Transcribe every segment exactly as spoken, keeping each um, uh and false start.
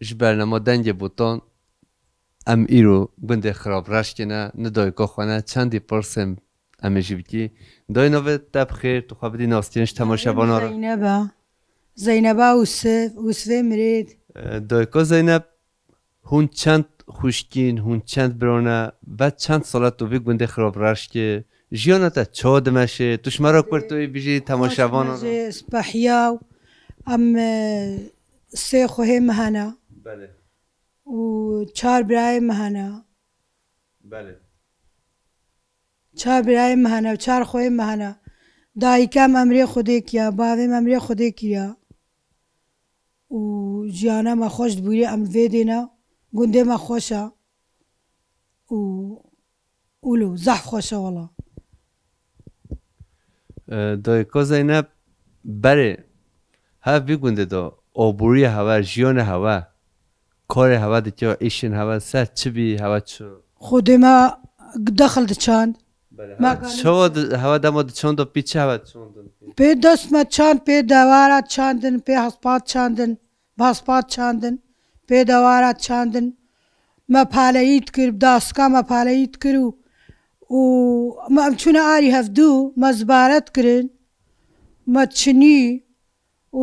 Ji bernama Dengê Botan em îro gundê Xirabreşkê ne, ni dayika xwe ne, çendî pirsên em ê jî bikî. Dayê, navê te bi xêr, tu xwe bidî naskirin ji temaşevana re. Zeyneba. Zeyneba Ûsif, Ûsifê Mirêd. E, dayika Zeynep, hûn çend xwişkîn, hûn çend birane, ve çend sala tu vî gundê Xirabreşkê, jiyana te çawa dimeşê, tu ji me re kurtûyî bijî temaşevana re. Jê Spehiya, em, e, sê xwehê me hene. Belê. Û çar birayê me hene. Belê. Çar birayê me hene, çar xweyê me hene. Dayika em emrê Xwedê kiya, bavê me emrê Xwedê kiya. Û jiyana me xweş dibûrê em vê dêne, gundê me xweş e. Û Ûlo, zehf xweş e wela. E, dayika Zeynep, berê, hev vî gundê de, aboriya hewe, jiyana hewe, karê hewe dike, îşên hewe, ser çi bî, hewe çi? Xwedê me dexil diçand. Belê, Me hewe ganî- çawa di-, hewe dema diçanda pî çi hewe diçandin? Pê dest me çand, pê dewara çandin, pê hespat çandin. Bi hespat çandin, pê dewara çandin. Me paleyî dikir, bi daska me paleyî dikir û, û me em çûne arî hevdû, me zibare dikirin, me çinî û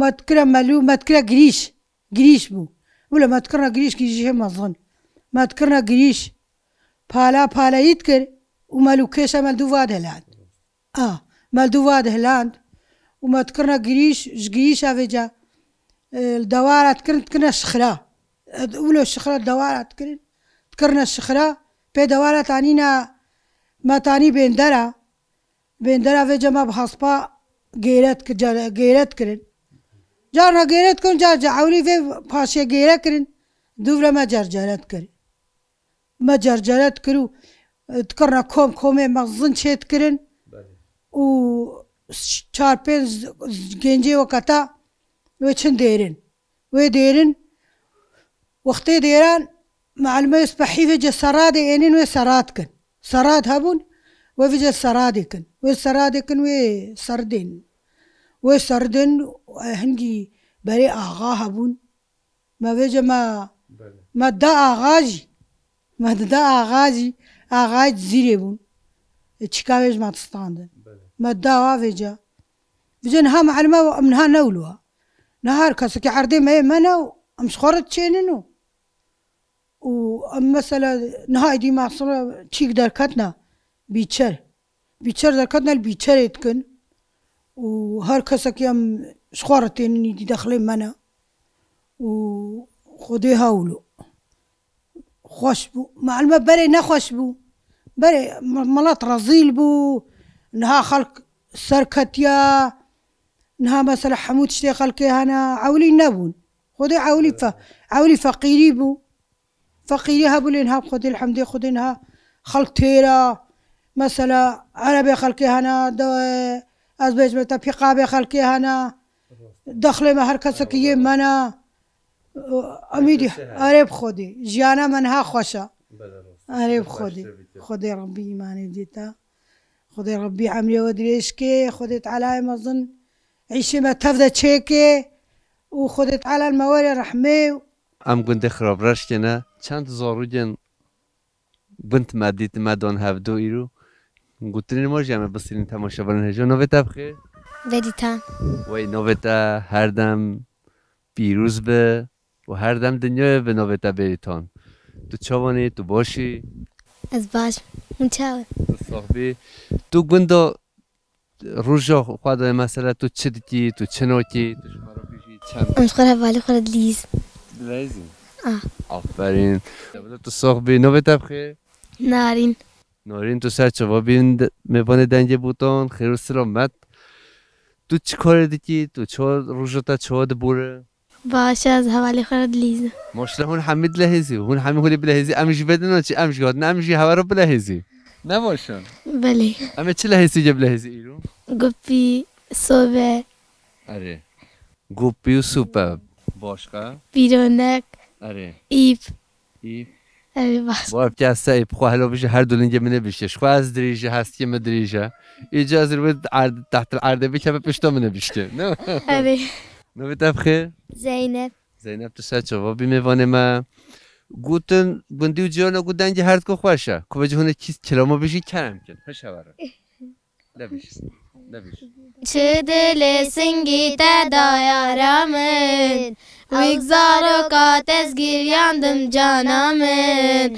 me dikire melû, me dikire girîş. Girîş bû. Wilo me dikirine girîş, girîşê mezin. Me dikirine girîş. Pala paleyî dikir û melû kêşe me li dû va dihiland. A, me li dû va dihiland û me dikirine girîş, ji girîşa vêca, e, li dewara dikirin, dikirine şixira. E, wilo şixira dewara dikirin, dikirine şixira, pê dewara tanîna, me tanî bêndera. Bêndera vêca me bi hespa gêre dikir-, ca-, gêre dikirin. Carna gêre dikirin, car ca ewlî vê paşê gêre kirin, dûvre me cercere dikir. Me cercere dikir û, e, dikirine kom, komê mezin çê dikirin Belê. Û ş-, çar pênc z-, z-, gencê weketa wê çin dêrin. Wê dêrin, wextê dêran, me'lime spehî vê ce seradê ênin wê serad kin. Serad hebûn, wê vê ce seradê kin. Wê seradê kin, wê serdên. Wê serdên, e, hingî berê axa hebûn. Me vêce me, Belê. Me da axa jî. Me da axa jî. Axayê Cizîrê bûn. E, çika wê ji me distandin. Belê. Me da wa vêce. Vêce niha me'lime em niha newlwa. Niha her kesekî erdê me yê me ne û em ji xwe re diçênin û. Û em mesela niha êdî me sira çîk derketine. Bîçer. Bîçer derketine li bîçerê dikin. Û her kesekî em ji xwe re tênin êdî dexlê me ne. Û Xwedê hewlo. Xweş bû. Me'lime berê nexweş bû. Berê mi-, milet rezîl bû. Niha xelk serketiya. Niha mesela hemû tiştê xelkê hene. Ewlî nebûn. Xwedê ewlî fe-, ewlî feqîrî bû. Feqîrî hebû lê niha Xwedê elhemdê Xwedê niha xelk têra. Mesela erebê xelkê hene, de, ez bêjime te pîqabê xelkê hene. Dexlê me her kesekî yê me ne. Emîdî, Her kesê hene. Erê bi Xwedê. Jiyana me niha xweş e. Belê rast. Erê bi Xwedê. Xwedê Rebbî îmanê dî te. Xwedê Rebbî emrê we dirêj ke. Xwedê Teala mezin îşê me tev de çêke. Û Xwedê Teala me were rehmê. Em gundê Xirabreşkê ne. Çend zarokên gund me dît, me dan hevdu îro. Gotinên me jî em ê bisînin temaşevanên hêja. Navê te bi xêr? Vedîtan. Wey, navê te her dem pîroz be û her dem dinyayê bi navê te bêrîtan. Tu çawanî, tu başî? Ez baş im. Hûn çawa? Tu sax bî. Tu gunda roja xwe de mesela tu çi dikî, tu çi nakî, tu ji xwe re bijî çend Em ji xwe re hevalî xwe re dilîz. Dileyzî? Ah. Aferîn. Tu sax bî. Navê te bi xêr? Narîn. Narîn, tu ser çava bîn de-, mêvanê Dengê Botan, xêr û selamet. Tu çi karê dikî? Tu çawa roja te çawa dibûre? Baş e, ez hevalê xwe re dilîzim. Maşallah, hûn hemî dilehêzî, hûn hemî hûlê bilehêzî, em jî vê dina çi, em jî hatine, em jî hewa re bilehêzî. Ne baş e? Belê. Em ê çi lehêzî bilehêzî îro? Gupî, sobe. Erê. Gupî û sobe. Başka? Pîronek. Erê. Îp. Îp. Erê, baş. Baş, kes se îp xwe helo bijî, her du lingê min ê bişke. Ji xwe ez dirêj e, hestiyê min dirêj e. Îca ez li wê erd-, tehtil erdê bikeve pişta min ê bişke. Ne? Erê. Navê te bi xêr? Zeynep. Zeynep, tu ser çava bî mêvanê me. Gotin gundî û ciyana ku dengê her diku xweş e. Ku vecî hûn ê kî kilama bijî kerem kin. Xweş hevarin. Nebij. Nebij. Çi dilê singî te da yara min, wek zaroka tezgiriyandim cana min.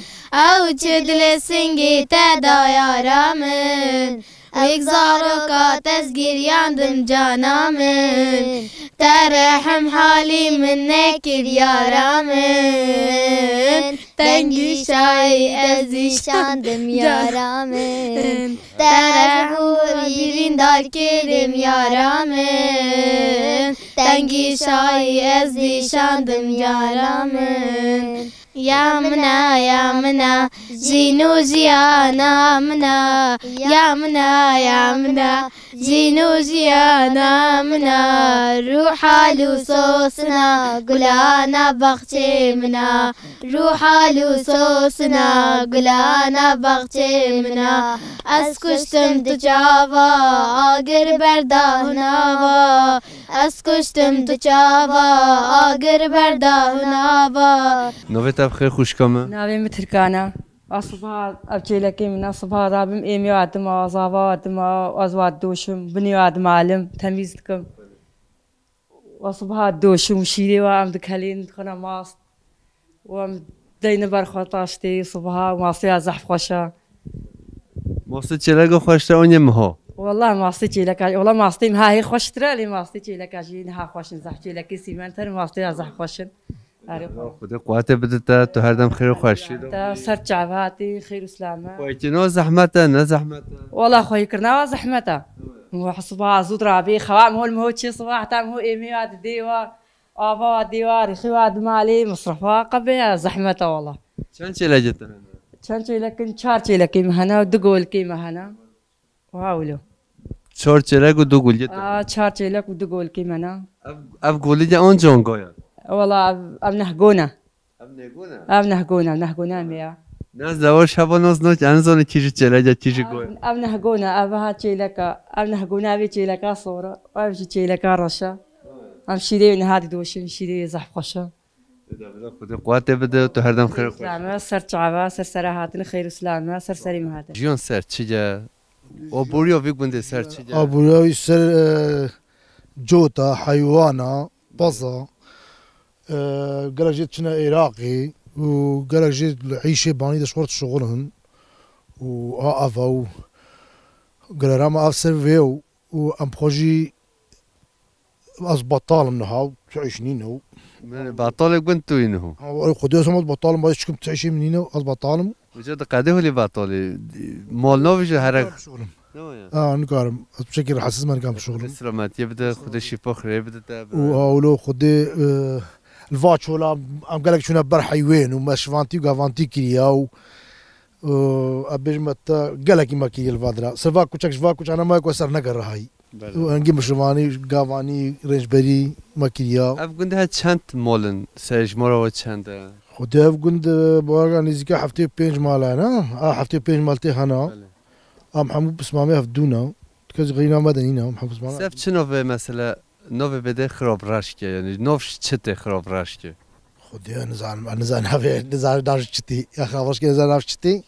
Ew çi dilê singî te da yara min, wek zaroka tezgiriyandim cana min. Te rehm halî min nekir yara min. Tengî şayî ez dîşandim yara min. Te rehm û birîndar kirim yara min. Tengî şayî ez dîşandim yara min. Ya min a, ya min a, jîn û jiyana min a. Ya min a, ya min a, jîn û jiyana min a. Rûha lûsosina gulana baxçê min a. Rûha lûsosina gulana baxçê min a. Ez kuştim tu çava, agir berda hunava. Ez kuştim tu çava, agir berda hunava. Navê te bi xêr xwişka min? Navê min Tirkan e. A sibaha ev çêlekê min e, sibaha rabim êmê wa dima, zava wa dima, ez wa doşim, binê wa dimalim, temîz dikim. Wa sibaha doşim, şîrê wa em dikelên, dixine mast. Û em deyne ber xwe taştê, sibaha mastê ya zehf xweş e. Mastê çêleka xweş te aniye miha? Wela mastê çêleka, wela mastê miha hê xweştir e, lê mastê çêleka jî niha xweş in, zehf çêlekê sîmenter, mastê ya zehf xweş in. Erê xwe. Xwedê quwetê bide te, tu her dem xêr û xweşî de. Te ser çava hatî, xêr û selame. Xweyîkirina zehmet e, ne zehmet e? Wela xweyîkirina wa zehmet e. Wa sibaha zûd rabê, xewa mihol miho çê sibaha heta miho êmê wa didê wa. Ava dêwa rixê wa dimalê misrefa qebê ya zehmet e wala. Çend çêlekê te hene? Çend çêlekin? Çar çêlekê me hene û du golikê me hene. Wa wilo. Çar çêlek û du golikê te hene? Aa, çar çêlek û du golikê me ne. Ev, ev golikê an cangoya? Wala ev, ev nehgona. Ev nehgona? Ev nehgona, nehgona me ya. Ne zewaş heba nas nak, en zane kî ji çêlek e, kî ji goya. Ev nehgona, ev ha çêleka, ev nehgona vê çêleka sora, ev jî çêleka reşa. Em şîrê wê niha didoşin, şîrê wê zehf xweş e. Xwedê quwetê bide, tu her dem xêr xweş. Selame, ser çava, ser sera hatin, xêr û selame, ser serê me hatin. Jiyan ser çi ye? Aboriya vî gundê ser çi ye? Aboriya wî ser, e, cota, heywana, paza, e, gelek jê çine Iraqê û gelek jê li îşê banî de ji xwe dişixulin û a ava û gelera me ev ser vê û em xwe jî Ez betal im niha, tu îş nîne û. Belê, betalê gund tu yî niho. Ha, wallahî Xwedê ez hema betal im, ez çikim tu îşê min nîne, ez betal im. Uca diqedê holê betalê, mal navêje here. Nikarim bişuxulim. Ne ya? Ha, nikarim. Ez çekî rehsiz me nikarim bişuxulim. Xwedê selametiyê bide, Xwedê şîfa xirê bide te. Û ha wilo Xwedê, e, li va çola em gelek çûne ber heywên û me şivantî û gavantî kiriya û, e, ez bêjim me te gelekî me kiriye li va dira. Ser va kuçek ji va kuçana me ku ser negerihayî. Belê. Û engî mişivanî, gavanî, rêncberî me kiriya. Ev gund he çend mal in? Serê jimara we çend e? Xwedê ev gund, e, bi weka nêzîka heftê û pênc mal e, ne? A heftê û pênc mal tê hena. Belê. Em hemû pismamê hevdû ne. Kes xeyna me de nîne, em hemû pismamê. Sef çi navê mesela, navê bêdê xirab reşke, yani nav çi tê xirab reşke? Xwedê ez nizanim, ez nizanim navê, nizanim nav çi tê. Ya xirab reşke nizanim nav çi tê.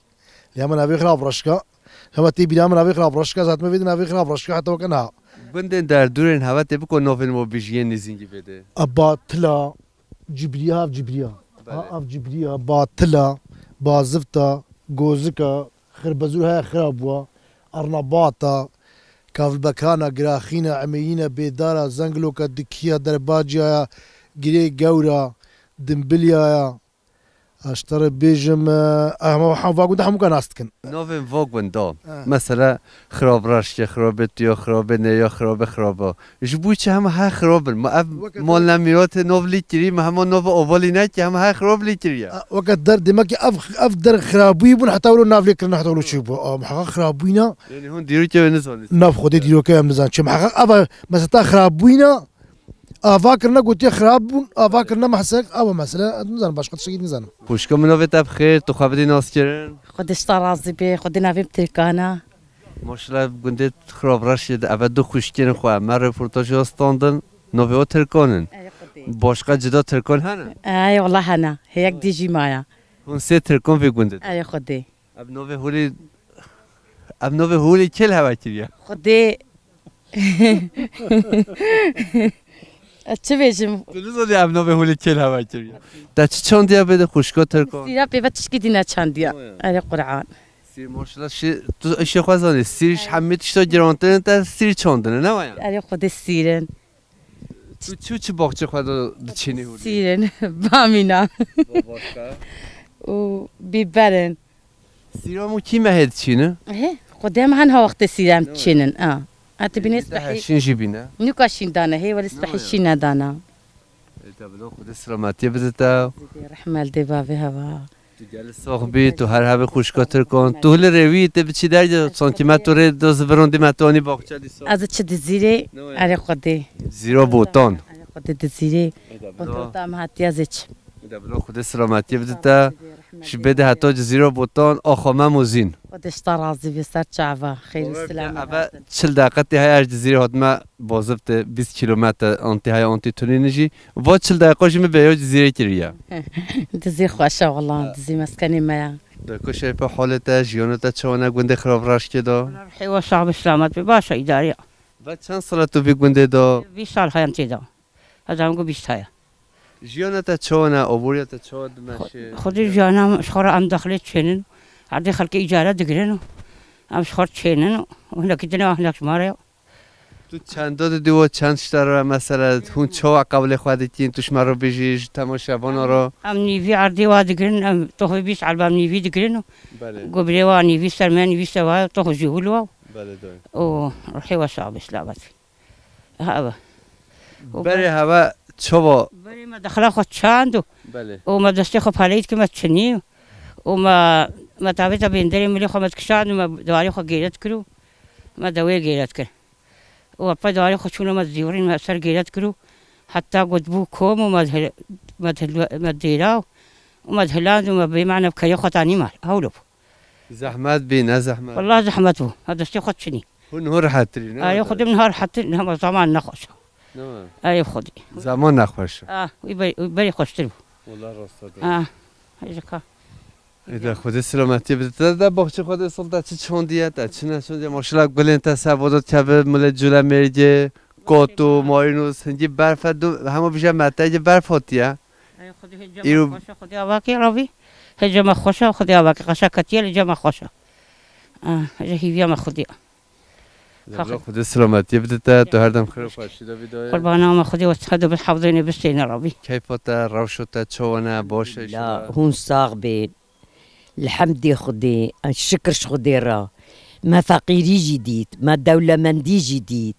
Lê hema navê xirab reşka. Hema tê bîra min navê xirab reşka, zat me vê navê xirab reşka heta weke niha. Gundên derdûrên heve tê biko navên wan bijiyên nêzîngî vê de. A Batila, Cibriya, av Cibriya. Belê. Ha, av Cibriya, Batila, Bazifta, Gozika, Xirbezûr heye xirab bûa. Arnabata, Kavlbekana, Giraxîna, Emeyîna, Bêdara, Zengloka, Dikiya, Derbaciyaya, Girê Gewra, Dimbilyaya. Ez ji te re bêjim, e, hema, hema va gunda hemûka nas dikin. Navên va gunda. Ha. Mesela, xirab reşke, xirabê tiya, xirabê neya, xirabê xiraba. Ji bo çi hema her xirab in? Ma ev mal nemîratê nav lî kirî, ma hema nav ovalî nekî, hema her xirab lî kiriye. A, weke der, demek ki ev, ev der xirabûyî bûn, heta wilo nav lê kirine, heta wilo çêbû. A, miheqeq xirabûyîna. Yani hûn dîrokê wê nizanî. Nav Xwedê dîrokê em nizan. Çi miheqeq ev, mesela ta xirabûyîna, Ava kirine gotiye xirab bûn, ava kirine mehsek, ew e mesele, ez nizanim, başqa tiştekî nizanim. Xwişka min, navê te bi xêr, tu xwe bidî naskirin. Xwedê ji te razî be, Xwedê navê min Tirkan e. Maşallah, gundê xirab reşê de, eve du xwişkên xwe, me reportajê standin, navê wan Tirkan in. Ey Xwedê. Başqa cida Tirkan hene? Ay, wala hene. Heyek dî jî maya. Hûn sê Tirkan vê gundê de? Ay, Xwedê. Ev novê holê, ev novê holê kê li hewa kiriye? Xwedê. Ez çi bêjim? Tu nizanî ev novê holê kê li hewa kiriye? Te çi çandiye bê de xwişka Tirkan? Sîra pê ve tişkî dî neçandiye. Oya. Erê Qur'an. Sîr maşallah şi, tu işê xwe zanî. Sîr ji hemî tişta girantirin te sîr çandine, ne waya? Erê Xwedê sîrin. Tu çi û çi baxçê xwe de diçînî hûrî? Sîrin, bamîna. Bo başka? Û bîberin. Sîra mû kî mehê diçîne? He, Xwedê em hen ha wextê sîrem diçînin. A. Eti bînê spehî. Heşîn jî bîne. Nûka şîn dane, hê welî spehî şîn nedana. Ê, te bilo Xwedê selametiyê bide te. Zidê rehmel dê bavê heva. Tu gelî sox bî, tu her hebî xwişka Tirkan. Tu hilê rêwî tê biçî derge santimetro rê do zivirondî me tu anî baxçe dîsa. Ez çi dizîrê, erê Xwedê. Zîro botan. Erê Xwedê dizîrê. Ê, de bilo. Xwedê tam hatiye zê çi. Ê, de bilo Xwedê selametiyê bide te. Ji bê de heta Cizîro botan, axa me mozîn. Xwedê ji te razî bê ser çava. Xêr û silam. Eve çil deqetê heye ez Cizîrê hatime bazivtê bîst kîlometre antî heye antî tunî jî. Va çil deqa jî min vêya Cizîrê kiriye. Dizî xweş e wela, dizî meskenê me ye. Deko Şerîfe halê te, jiyana te çawa ne gundê xirab reşkê de? Rihê we sax bi selamet be, baş e îdare ye. Ve çend sala tu vî gundê de? Bîst sal heyam tê de. Ez ango bîst heye. Jiyana te çawa ne, aboriya te çawa dimeşe? Xwedê jiyana ji xwe re em dexlê çênin. Erdê xelkê îcare digirin û em ji xwe re çênin û hinekî din e, hinek ji me re ye. Tu çenda didî û çend ji te re, mesela, hûn çawa qewlê xwe dikîn, tu ji me re bijî, ji temaşevana re? Em nîvî erdê wa digirin, em toxvê bîst elba em nîvî digirin û Belê. Gobrê wa nîvî ser me, nîvî ser wa, tox jî hûl wa. Belê, dayê. Û rihê we sax be, selamet. Ha, ev e. Û Berê be- heve çawa? Berê me dexila xwe çand û Belê. Û me destê xwe peleyî dikir me çinî û me, me tavêta bênderê milê xwe me dikişand û me dewarê xwe gêret kir û me dewê gêret kir. Û apay dewarê xwe çûne me dizîvirîn me ser gêret kir û heta got bû kom û me dihil-, me dihil-, me dêra û me dihiland û me bê mane bi kerê xwe tanî mal. Hewlo bû. Zehmet bî, ne zehmet? Wela zehmet bû. Ha destê xwe çinî. Hûn hûn rehettirî, ne? Ay Xwedê min har rehettir, hema zaman nexweş e. Ne? Ay Xwedê. Zaman nexweş e. Ah, wî ber-, wî berî xweştir bû. Wela rast e. Ah, hêjika. Êde Xwedê selametiyê bide. Te de baxçê xwe de sol te çi çandiye, te çi neçandiye? Maşallah gulên te ser voda dikeve, milê cule mêrgê, kot û mayîn û hingî berf e, du-, hema bije metreyê berf hatiye. Ay Xwedê hêja me xweş e, Xwedê avakê ravî. Hêja me xweş e, Xwedê avakê qeşa ketiye, hêja me xweş e. Ah, hêja hîviya me Xwedê. Xwedê selametiyê bide te, tu her dem xêr û xweşî de bî dayê. Qurbana me Xwedê we her du bi hevdênê bistêne ravî. Keyfa te, rewşa te çawa ne, baş e? La, hûn sax bên. Li hemdê Xwedê, şikir ji Xwedê re. Me feqîrî jî dît, me dewlemendî jî dît,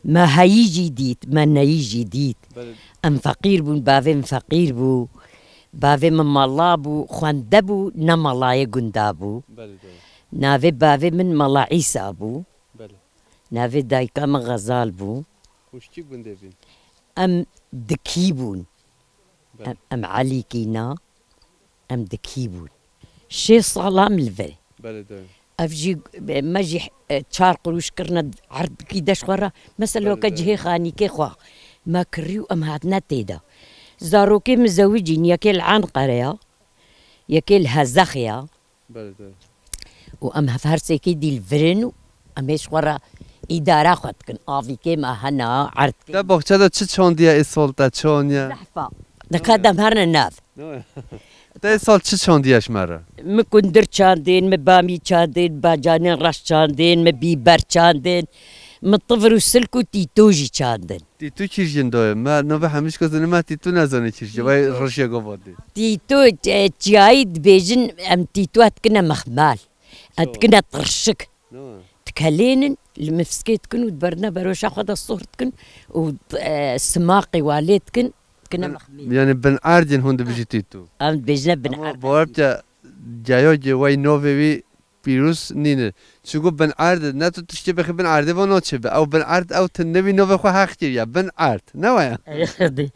me heyî jî dît, me neyî jî dît. Belê. Em feqîr bûn, bavê min feqîr bû, bavê min mala bû, xwende bû, ne malayê gunda bû. Belê, belê. Navê bavê min Mala Îsa bû. Belê. Navê dayika min Xezal bû. Hûn ji kî gundê bîn? Em dikî bûn. Belê. Em, em Elîkî na, em dikî bûn. Şêst sala em li vir. Belê, dayê. Ev jî, me jî, e, çar qurûş kirine erdikî de ji xwe re. Mesela Belê, weke dayê. Cihê xanîkê xwe me kirî û em hatine tê de. Zarokê min zewicîn, yekê li Enqere ya, yekê li Hezex ya. Belê, dayê. Û em hev her sêkê dî li vir in û em ê ji xwe re îdara xwe dikin. Avîkê me hena, erdkê Te baxçe de çi çandiye ê sal te çi aniye? Zehfa. Dika dem herine nav. Ne? Te ê sal çi çandiye ji me re? Min kundir çandên, min bamî çandên, bacanên reş çandên, min bîber çandên, min tivir û silk û tîto jî çandin. Tîtû kî jin doye? Me navê hemî ji ku zîne me tîtû nezane kî jin. Vay rojê govadê. Tîtû, e, çiyayî dibêjin, em tîtû etkine mexmal. Etkine tirşik. Ne? Dikelênin, li mifskê dikin û diberine beroşa xwe de sohr dikin û, e, simaqê wa lê dikin, dikine mexmî. Yani bin erdên hûn dibêjî tîtû. Em dibêjine bin erd. Ama bawer bike, geya ge wey navê wî Pîroz nîne. Çiku bin erd, ne tu tiştê bixî bin erdê va naçêbe. Ew bin erd, ew tune wî navê xwe heq kiriye. Bin erd. Ne waya? Ey Xwedê.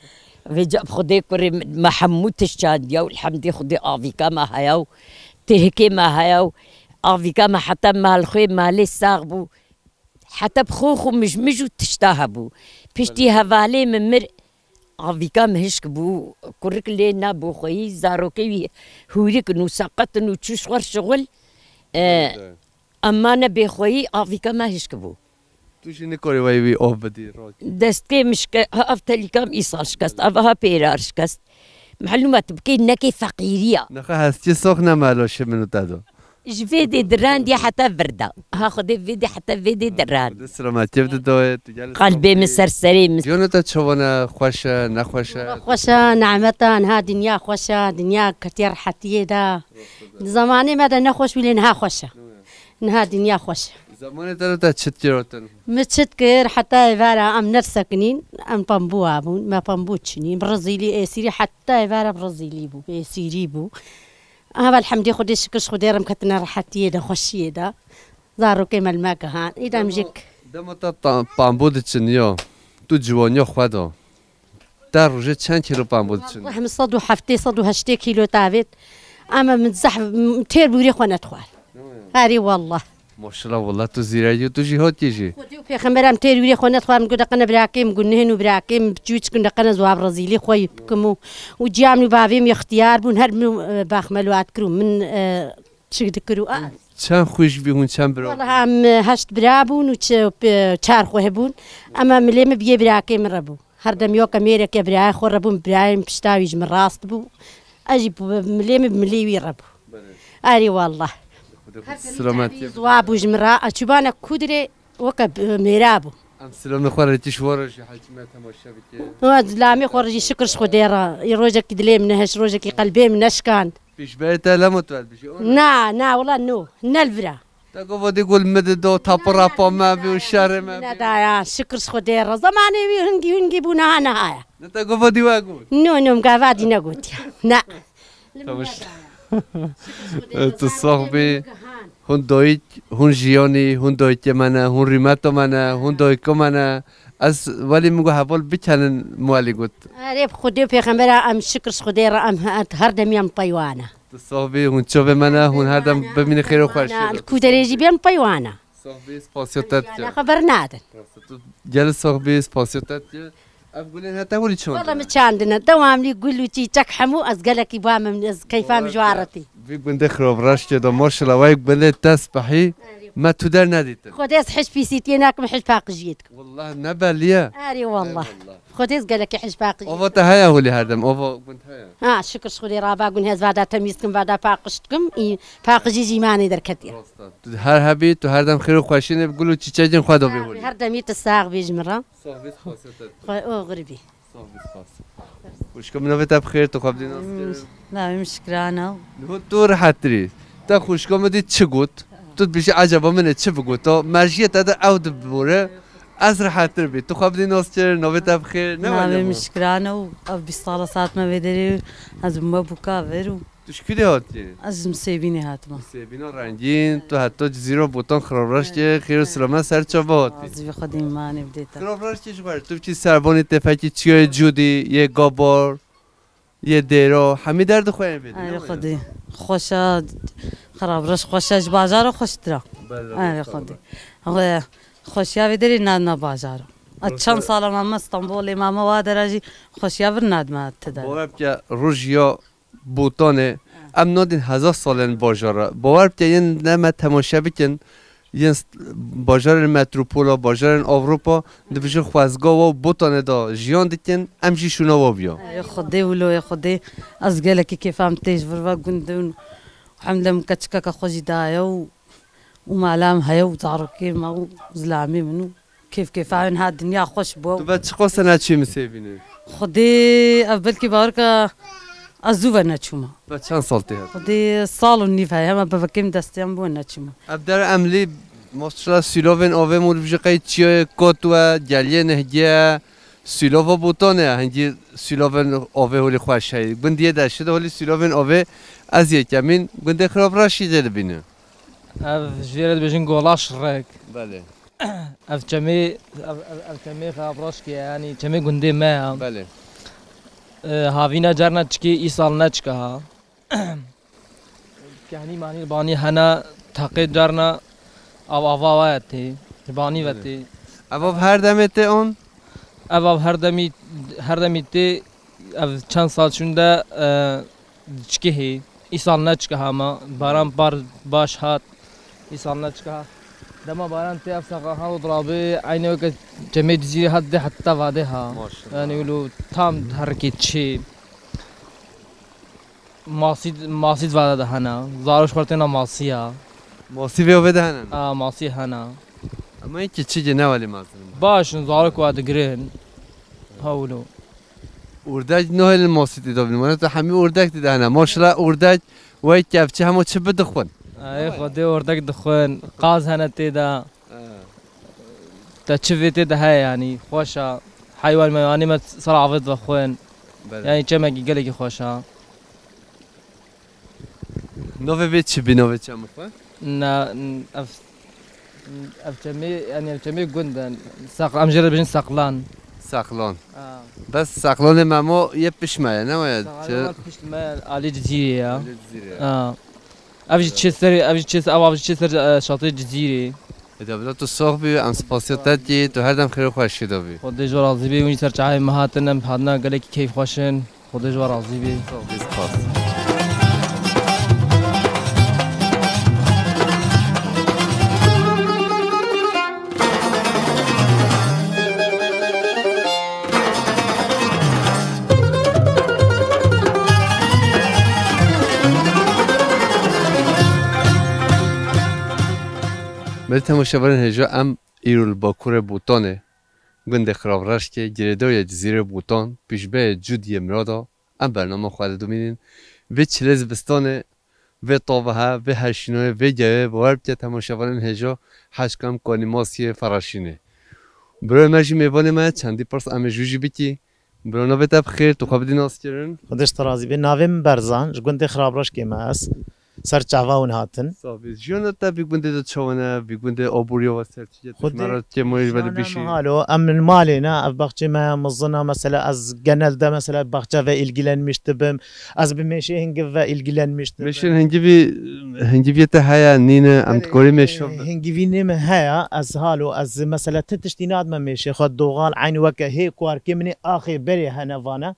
Vêca bi Xwedê kurê me hemû tişt çandiya û elhemdê Xwedê avîka me haya û têhikê me haya û avîka me heta malxwê malê sax bû. Heta bi xo xo mij mij û tişta hebû. Piştî hevalê min mir, Avîka me hişk bû, kurik lê nebû xweyî, zarokê wî hûrik in û seqet in û çû ji xwe şixul. E, Evet, evet. Em mane bêxweyî, avîka me hişk bû. Tu jî nikarî wey wî av bidî, rok. Destê min şike-, ha, ev telîka min îsal şikest, ev ha pêrar şikest. Melûm e, tu bikey nekê feqîriya. Nexe hestiyê sox ne meloşê min û te do. Ji vê dê direndî heta vir de. Ha Xwedê vê dê heta vê dê dirend. Xwedê selametiyê bide dawê, tu gel Qelbê min ser serê min. Jiyana te çawa ne, xweş e, nexweş e? Xweş e, nehmet e, niha dinya xweş e, dinya ketiye rehetiyê de. Di zemanê me de nexweş bû lê niha xweş e. Niha dinya xweş e. Zemanê te re te çi dikir o te? Min çi dikir, heta êvara em nersekinîn, em pembûa bûn, me pembû çinîn, bi rizîlî êsîrî, heta êvara bi rizîlî bû, êsîrî bû. Aha, elhemdî Xwedê, şikir ji Xwedê re em ketine rehetiyê de, xweşiyê de. Zarokê me li me gihan. Îdem Dema, jik. Dema te ta-, pambû diçin ya, tu ciwaniya xwe da. Te rojê çend kîlo pambû diçin? Wah, min sed û heftê, sed û heştê kîlo tavêt. Ama min zehf, têr bûrê xwe nedixwar. Erê wallah. Maşallah, wallah tu zîrek yî, tu jî hotî jî. Xwedê û pêxember em têr wîrê xwe nedixwar, min got, deqene birakê min, gun nihên û birakê min, biçûçik in, deqene ziwa bi rezîlî xwe yî bikim û, û ciya min û bavê min yextiyar bûn, her min, e, baxmel û atkir û min, e, çi dikir û a. Çend xwîş bî hûn, çend bira? Wala em, e, heşt bira bûn û çi, e, çar xwe hebûn. Ema milê min biyê birakê min re bû. Her dem yoke mêreke birayê xwe re bûn, birayên pişta wî ji min rast bû. Ez jî bi milê min, bi milê wî re bû. Belê. Erê wallah. Xwedê xwe selamet. Ziwa bû ji min re. Açûbane kudirê weke bi-, mêra bû. Em silamê xwe re tîş were jî hekîme temaşe bike. Wa zilamê xwe re jî şikir ji Xwedê re. Î rojekî dilê min neheş, rojekî qelbê min neşkand. Pêşberê te lemo tu dibêjî, o ne? Na, na, wala no. Ne li vira. Te gova dî gul min dido, tapirapa me bî û şerê me bî. Nedaya, şikir ji Xwedê re. Zemanê wî hingî hingî bû, niha niha ye. Ne te gova dî we got? No, no, min gava dî negotiye. Ne. Tamam. Tu sox bî. Hûn doyik, hûn jiyanî, hûn doyikê me ne, hûn rîmeta me ne, hûn doyika me ne. Ez welî min got heval bikenin, min welî got. Erê, bi Xwedê û pêxembera em şikir ji Xwedê re em he-, her demî em peywa ne. Tu sox bî, hûn çavê me ne, hûn her dem bimînin xêr û xweşiyê de. Li ku derê jî bêm peywa ne. Sox bî, spasiya te dikim. Xwe bernadin. Rast e, tu gelî sox bî, spasiya te dikim. Ev gulên heta hûrî çandine? Wala min çandine. Dewamlî gul û çîçek hemû ez gelekî ba min, ez keyfa min ji wan re tê. Vî gundê xirab reşkê de maşallah, wey gulê te spehî me tu der nedîtin. Xwedê ez hej pîsîtiyê nakim, hej paqijiyê dikim. Wallah ne belî ye. Erê wallah. Eyvallah. Xwedê ez gelekî hej paqijiyê. Ova te heye holî her dem, ova gund heye? Ha, şikir ji Xwedê re, va gund heye, ez va da temîz dikim, va da paqij dikim, î paqijî jî îmanê derketiye. Rast e. Tu her hebî, tu her dem xêr û xweşînê bi gul û çîçekên xwe de bî holî. Her demî tu sax bî ji min re. Sax bî, spasiya te dikim. Xwe oxir bî. Sax bî, spas. Xwişka min, navê te bi xêr, tu xwe bidî nas kirin. Navê min Şikrana. Niho tu rehettir î. Te xwişka min dî çi got? Tu dibêjî, ecaba min ê çi bigoto? Merjiyê te de ew dibore, ez rehettir bî. Tu xwe bidî nas kirin, navê te bi xêr. Ne Navê min Şikrana û ev bîst sala saet me vê derê, ez bûme bûka ver û Tu ji kû dê hatî? Ez ji Misêbînê hatime. Misêbîna rengîn, tu heta Cizîra Botan, Xirabreşkê, xêr û silamet ser çava hatî. Razî bî, Xwedê îmanê bidê te. Xirabreşkê ji xwe, tu biçî servanî têfekî çiyayê Cûdî, yê Gabar, yê Dêra, hemî derdixweyên vê dê, Erê ne Xwedê. Xweş e, Xirabreş xweş e, ji bajara xweştir e. Belê, Erê Xwedê. Xwe-, xweşiya vê derê nadime bajara. Ez çend sala mame Stenbolê, mame wa dera jî xweşiya vir nadime ti dera. Bawer bike, rojiya Botanê, em nadîn hezar salên bajara. Bawer bike, yên ne me temaşe bikin, yên st-, bajarên metropola, bajarên Ewropa, dibêjin xwezga wa Botanê de jiyan dikin, em jî şûna wa biya. Ê Xwedê wilo, ê Xwedê, ez gelekî kêfa min tê ji vir ve gund in. Hemde min keçikeke xwe jî daye û, û mala min heye û zarokê me û zilamê min û. Kêf kêfa wê niha dinya xweş bû. Tu ve çiqas e neçûyî Misêbînê? Xwedê ev belkî bawer ke ez zû ve neçûme. Ve çend sal tê hat? Xwedê sal û nîv heye, hema bevekê min destê em bû neçûme. Ev der em lî maşallah sîlovên avê min û ji qey çiyayê kot we, geliyê nehgiye, sîlova Botanê, hingî sîlovên avê holî xweş heye. Gundiyê de şi de holî sîlovên avê ez yekemîn, gundê Xirabreşkê jê dibîne. Ev ji vê re dibêjin Gola Şirek. Belê. Ev çemê, ev, ev, ev çemê Xirabreşkê ye, yanî çemê gundê me ye. Belê. E, havîna carna çikê, îsal neçika ha. Kehnî manî banî hena, teqê carna av ava wa ye tê. Banî ve Belê. Tê. Ev av her demê tê on? Ev av her demî, her demî tê, ev çend sal şûnde, e, diçikihê. Îsal neçikiha me. Baran bar baş hat. Îsal neçikiha. Dema baran tê ev seqa ha û dirabê, eynê weke çemê Cizîrê hat dê heta vadê ha. Maşallah. Yani wilo tam herikê çê. Masî, masî vada de hene. Zarok xwe têna masiya. Masî vê ve de hene? A, masî hene. Ama ki çi ne wali mazlum. Baş in, zarok wa digirin. Hawlo. Urdek no hel masî ti dobin. Mana ta hemi urdek ti de hene. Maşallah urdek ve kevçi hemo çi bidixwin. Ay, xwedê urdek dixwin. Qaz hene tê de. Ha. Te çi vê tê de heye, yanî xweş e. Heywan me, yanî me ser avêt vexwin. Belê. Yanî çemekî gelekî xweş e. Navê vê çi bî, navê çemê xwe? Na, n-, ev, ev çemê, yanî ev çemê gund e. Saq-, em jê re dibêjin Saqlan. Saqlan. Ha. Bes Saqlanê Memo yê pişt me ye, ne waya? Saqlanê Memo pişt me, alî Cizîrê ya. Alî Cizîrê ya. Ha. Ev jî çê serê, ev jî çê ser, ev, ev jî çê ser, e, şatê Cizîrê. Ê, de bila tu sox bî, em spasiya te dikî, tu her dem xêr û xweşiyê de bî. Xwedê ji we razî bê, hûn jî ser çavê me hatin, em hatina gelekî keyf xweş in. Xwedê ji we razî bê. Sox bî, spas. Belê temaşevanên hêja, em îro li Bakurê Botanê, gundê Xirabreşkê, girêdayê Cizîrê Botan, pîşbeyê Cûdiyê Mirada, em bernama xwe didomînin. Vê çilê zivistanê, vê tavihe, vê heşînayê, vê gewê, bawer bike temaşevanên hêja, hej ke em kanî masiyê fereşînê. Birayê me jî mêvanê me ye, çendî pirs em ê ji wî jî bikî. Bira navê te bi xêr, tu xwe bidî naskirin. Xwedê ji te razî bê. Navê min Berzan, ji gundê Xirabreşkê me ez. Ser çava hûn hatin. Sax bî. Jiyana te vî gundê de çawa ne, vî gundê aboriya ve ser çi ye, tu ji me re dikê, ma jî vedê bişî. Halo, em li malê ne, ev baxçê me ya mizin e, mesela ez genelde mesela baxçe ve ilgilenmiş dibim. Ez bi mêşê hingiv ve ilgilenmiş dibim. Mêşên hingivî, hingiviyê te heye, nîne, em dikorî mêşe. Hingivînê min heye, ez halo, ez mesela ti tiştî nadime mêşê xwe doğal, eynî weke hê kuarkê min ê axê berê hene vane.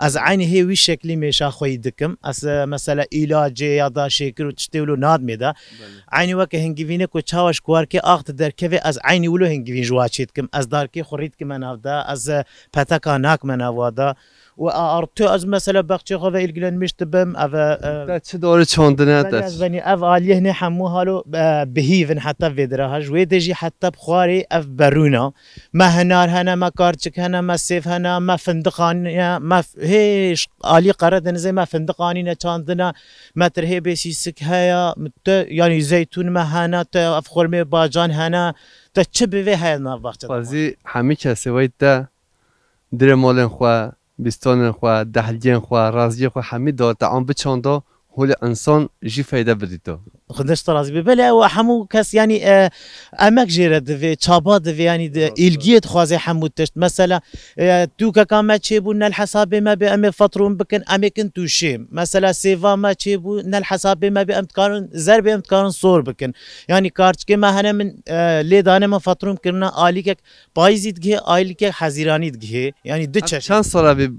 Ez eynî hê wî şeklî mêşa xwe yî dikim. Ez, e, mesela îlacê ya da şêkir û tiştê wilo nadimê de. Belê. Eynî weke hingivînê ku çawa ji kuarkê ax diderkeve, ez eynî wilo hingivîn ji wa çê dikim. Ez darkê xwe rî dikime nav de, ez, e, peteka nakime nav wa de. Û a artı ez mesela baxçê xwe ve ilgilenmiş dibim, ev, e, te çi dorî çandine te? Belê, ez benî ev aliyê hinê hemû halo, e, bi hîv in heta vê dira ha. Ji wê de jî heta bi xwarê ev berûna. Me hinar hene, me karçik hene, me sêv hene, me findiq anîne, me f-, hê ş-, alî Qeredenizê me findiq anîne çandine, me tirhê bê sîsik heye, te, yanî zeytûn me hene, te ev xurmê bacan hene, te çi bivê heye nav baxçe de. Xwezî hemî kesê wey te dirê malên xwe, bîstanên xwe, dehlgên xwe, raziyê xwe hemî da te an biçanda, holê insan jî feyde bidîto. Xwedê ji te razî be. Belê, ew hemû kes, yanî, e, emek jê re divê, çaba divê, yanî di, îlgiyê dixwaze hemû tişt. Mesela, e, tûkeka me çêbû, ne li hesabê me bê, em ê fetrûn bikin, em ê kin tûşêm. Mesela, sêva me çêbû, ne li hesabê me bê, em dikarin zer bê, em dikarin sor bikin. Yanî karçikê me hene min, e, lê dane min fetrûn kirine, alîkek payîzî digihê, alîkek hezîranî digihê. Yanî du çeşit. Çend sala vê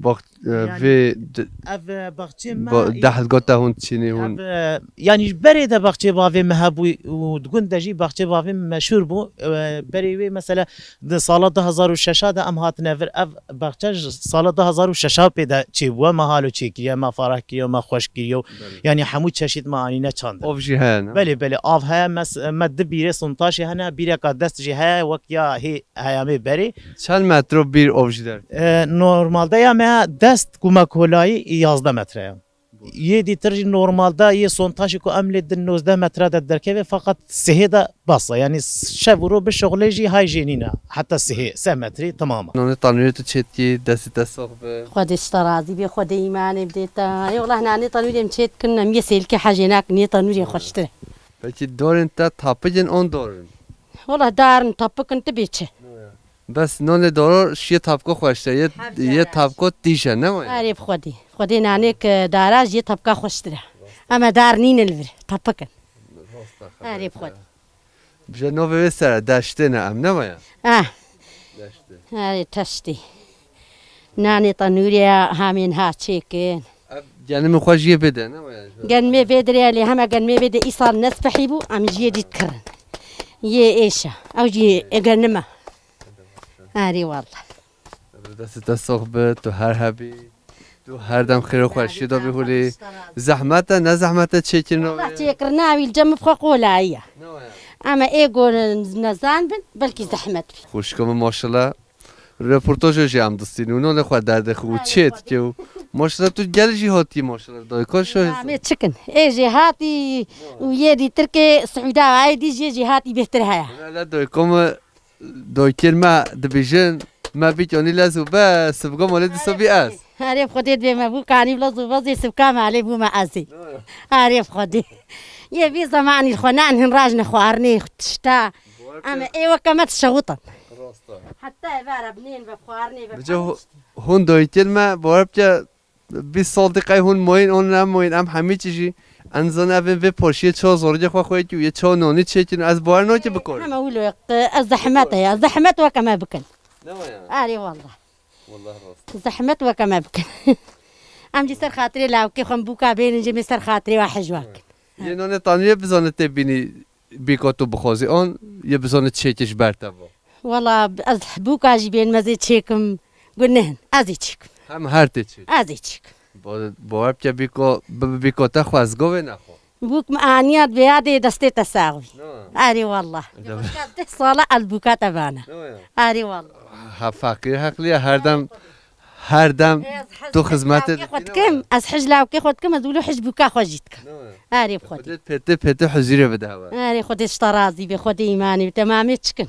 bax-, e, vê di-, ev, e, baxçê me ba-, deh gote hûn çînî hûn. Ev, e, yanî ji berê de baxçê bavê me hebû û di gund de jî baxçê bavê me meşhûr bû. E, berê wê mesela di sala du hezar û şeş de em hatine vir. Ev baxçe ji sala du hezar û şeş pê de çêbûye. Me halo çêkiriye, me farah kiriye, me xweş kiriye. Belê. Yanî hemû çeşît me anîne çandin. Av jî heye, ne? Belê, belê, av heye, me s-, me di bîrê sontaşê hene, bîreka dest jî heye, wek ya hê heyamê berê. Çend metro bîr av jî der? E, normalde ya me dest ku me kolayî yazdeh metre ye. Yê dîtir jî normalde yê sontaşê ku em lê din nozdeh metre de derkeve, feqet sihê de bas e. Yanî şev û roj bişuxulê jî hay jê nîne. Heta sihê, sê metrî temam e. Nanê tanûrê tu çêtkî, destê te sax be. Xwedê ji te razî bê, Xwedê îmanê bidê te. Ê wela nanê tanûrê em çêtkin, em yê sêlkê hejê nakin, yê tanûrê xweştir e. Pekî dorên te tapik in an dar in? Wela dar in, tapik in, tu bê çi? Bes nanê daro şiyê tapko xweş e, yê, yê tapko tîj e, ne waya? Erê bi Xwedê. Xwedê nanêk dara ji yê tapka xweştir e. Em e dar nînin li vir, tapik in. Erê bi Xwedê. Bije navê wê ser e, deştê ne em, ne waya? Eh. Deştê. Erê teştê. Nanê tenûrê ya hamên ha çêkin. Ev genimê xwe jiyê bide, ne waya? Genimê vê dirê lê heme genimê vê de îsal nespehî bû, em jiyê dît kirin. Yê êşa. Ew jiyê genime. Erê wallah. Destê te sox bi, tu her hebî. Tu her dem xêr û xweşiyê de bihûlî. Zehmet e, ne zehmet e çêkirina wê? Çêkirina wî li cem xwe qolayiye. Ne waya? Ama ê go nezan bin, belkî zehmet bî. Xwişka min maşallah. Reportaja jî em distîn û nonê xwe derdixî û çê dike û maşallah tu gel jî hatî maşallah dayika şahid. Amê çikin. Ê jê hatî û yê dî Tirkê Siûda ayê dî jê jî hatî bêhtir heye. Hele dayika min Doykên me dibêjin, me bîk onî lez û bes, sibgo malê diso bî ez. Herê Xwedê dibê me bû kanî lez û bezê sibka malê bû me ezî. Herê Xwedê. Yê vî zemanî xwe nan hin rajne xwarinê tişta. Em ê weke me dişewitin. Heta ê vera binên ve xwarinê ve. Bice hûn doykên me, bawer bike Bîst sal di qey hûn moyîn, hûn nemoyîn, em hemî çi jî, em zan evên vê poşiyê çawa zorgê xwe xweyî kî û yê çawa nonî çêkin, ez bawer nake bikor. Hema wilo, ez zehmet heye, zehmet weke me bikin. Ne waya? Arê wallah. Wallah rast. Zehmet weke me bikin. Em jî ser xatirê lawkê xwe bûka bênin jê me ser xatirê wa hej wakin. Yê nonê taniyê bizane tê bînî bîka tu bixwazî an, yê bizane çêkê ji ber te va. Wala ez bûka jî bên mezê çêkim, gunehin. Ez ê çêkim. Hem her tê çêk. Ez ê çêkim. Bo, bo webke bîko, bi, bi bîko te xwe ez govê nexwe. Bûk min aniya vêya dê destê te sax bî. No. Arê wallah. Deh sala ez bûka te vana. No ya. Arê wallah. Ha feqîr heqliye her dem, her dem tu xizmetê dikî. Xwe dikim, ez hij lawkê xwe dikim, ez wilo hij bûka xwe jî dikim. No ya. Arê xwe. Xwedê pêtê pêtê huzîrê bide hewa. Arê xwedê ji te razî be, xwedê îmanê bi temamê çikin.